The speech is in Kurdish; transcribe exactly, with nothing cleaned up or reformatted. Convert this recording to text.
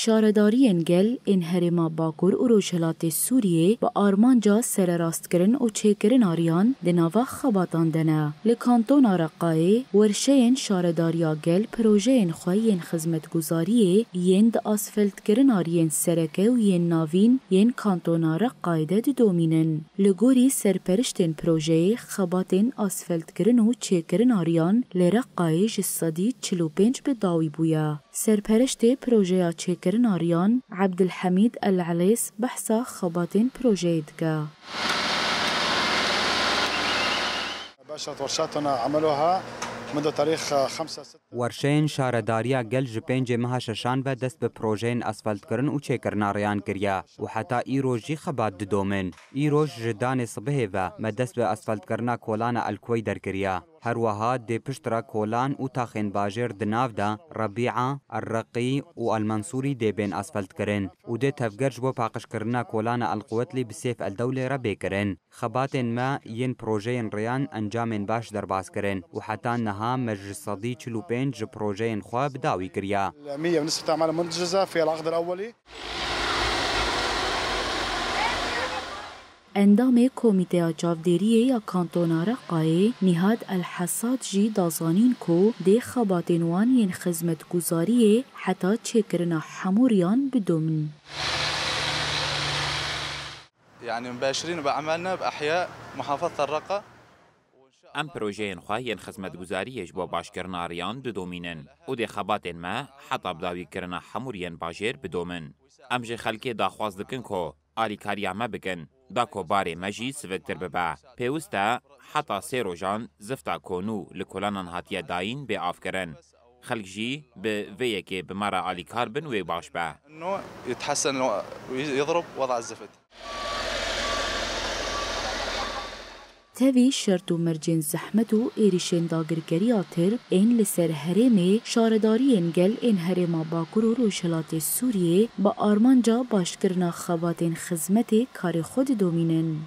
Şaredariyên gel ên herêma Bakur û Rojhilatê Sûriyê bi armanca sererastkirin û çêkirina riyan di nava xebatan de ne. Li Kantona Reqayê, werşeyên Şaredariya Gel projeyên xwe yên xizmetguzariyê yên di asfeltkirina riyên sereke û yên navîn yên Kantona Reqayê de didomînin. Li gorî serperiştên projeyê, xebatên asfeltkirin û çêkirina riyan li Reqayê ji sedî çil û pênc bi dawî bûye. Serperiştê projeya çêkirina riyan Ebdilhemîd El Elês behsa xebatên projeyê dike. باشرت ورشاتنا عملوها منذ تاريخ خمسة ستة. Werşeyên Şaredariya Gel ji pêncê meha şeşan ve dest bi projeyên asfaltkirin û çêkirina rêyan kiriye û heta îroj jî xebat didomin. Îroj ji danê sibihê ve me dest bi asfaltkirina kolana El Kuweyder kiriye. Her wiha dê piştre kolan û taxên bajêr di nav de Rebîa, El Reqî û El Mensûrî dê bên asfaltkirin û dê tevger ji bo paqijkirina kolana El Quwetlî bi Sêf El Dewlê re bê kirin. Xebatên me yên projeyên rêyan encamên baş derbas kirin û heta niha me ji sedî çil û pênc ji projeyên xwe bi dawî kiriye. المية بنسبة أعمال منجزة في العقد الأولي. Endamê Komîteya Çavdêriyê ya Kantona Reqayê Nîhat El Hesad jî da zanîn ku dê xebatên wan yên xizmetguzariyê heta çêkirina hemû riyan bidomin. يعني مباشرين بأعمالنا بأحياء محافظة الرقة. Em projeyên xwe yên xizmetguzariyê ji bo başkirina riyan didomînin û dê xebatên me heta bidawîkirina hemû riyên bajêr bidomin. Em ji xelkê daxwaz dikin ku alîkariya me bikin, da ku barê me jî siviktir bibe. Pêwist e heta sê rojan zifta ku nû li kolanan hatiye dayîn bê avkirin. Xelk jî bi vê yekê bi me re alîkar bin wê baş be. إنه يتحسن ويضرب وضع الزفت. Tevî şert û mercên zehmet û êrîşên dagirkeriya Tirk ên li ser herêmê, şaredariyên gel ên herêma Bakur û Rojhilatê Sûriyê bi armanca başkirina xebatên xizmetê karê xwe didomînin.